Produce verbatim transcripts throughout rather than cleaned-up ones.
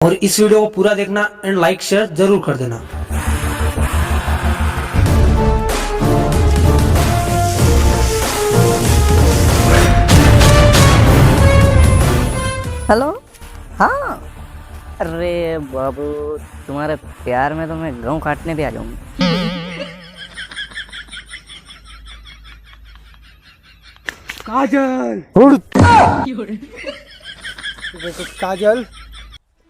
और इस वीडियो को पूरा देखना and like share जरूर कर देना। हेलो। हाँ। अरे बाबू, तुम्हारे प्यार में तो मैं गेहूं काटने भी आ जाऊंगा। काजल। उड़। काजल।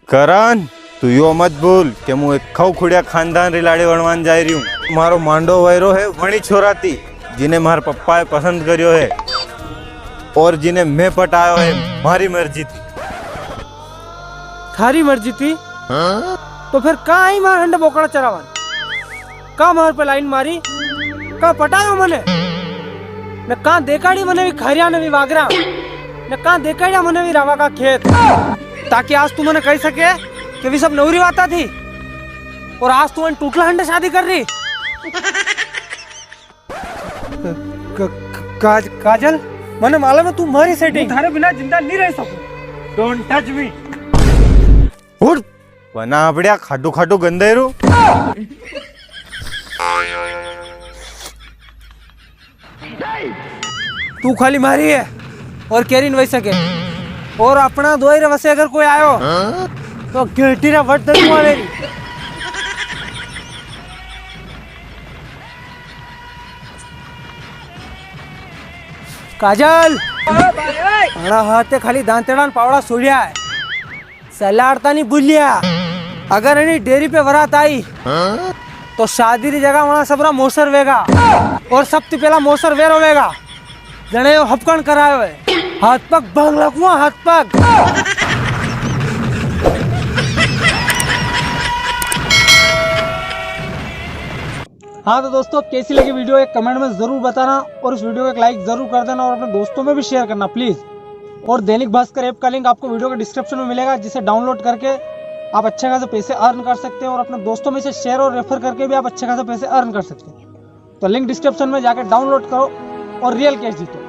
करण, तू यो मत भूल कि मु एक खौखुड़िया खानदान री लाड़ी वणवान जाय रही हूँ। मारो मांडो वैरो है वणी छोरा ती, जिने मार पप्पा ए पसंद करियो है और जिने मैं पटायो है मारी मर्जी ती। थारी मर्जी ती? तो फिर का आई मार हंडे बोकड़ा चरावन? का मार पे लाइन मारी? का पटायो मने? ने का देखाड़ी मने भी खरिया ने भी वागरा? ने का देखाड़िया मने भी रावा का खेत? ताकि आज तू मने कही सके कि वी सब नवरी वाता थी और आज तू अन टूटला हंडे शादी कर री। क-, क-, काज-, काजल, मने मालूम है तू मारी सेटिंग। थारे बिना जिंदा नहीं रह सकूं। Don't touch me। उठ, वना आपड़िया खाटू खाटू गंदेरू। तू खाली मारी है और केरी नी वही सके। और अपना दोई रे वसे अगर कोई आयो तो गेटी रे वट दे तू आवे री। काजल, अणा हाथे खाली दांतेड़ा न पावड़ा सोड़िया है। सलाड़ता नी भूलिया। अगर अणी डेरी पे वरात आई, तो शादी री जगह वहां सबरा मोसर वेगा। और सबती पहला मोसर वेरो वेगा। जणे यो हपकण करायो है। हाथ पग भांग लगुआ, हाथ पग। हाँ तो दोस्तों, कैसी लगी वीडियो, एक कमेंट में जरूर बताना और इस वीडियो को एक लाइक जरूर कर देना और अपने दोस्तों में भी शेयर करना प्लीज। और दैनिक भास्कर ऐप का लिंक आपको वीडियो के डिस्क्रिप्शन में मिलेगा, जिसे डाउनलोड करके आप अच्छे खासे पैसे अर्न कर सकते हैं और अपने दोस्तों में इसे शेयर और रेफर करके भी आप अच्छे खासे पैसे अर्न कर सकते हैं। तो लिंक डिस्क्रिप्शन में जाके डाउनलोड करो और रियल कैश जीतो।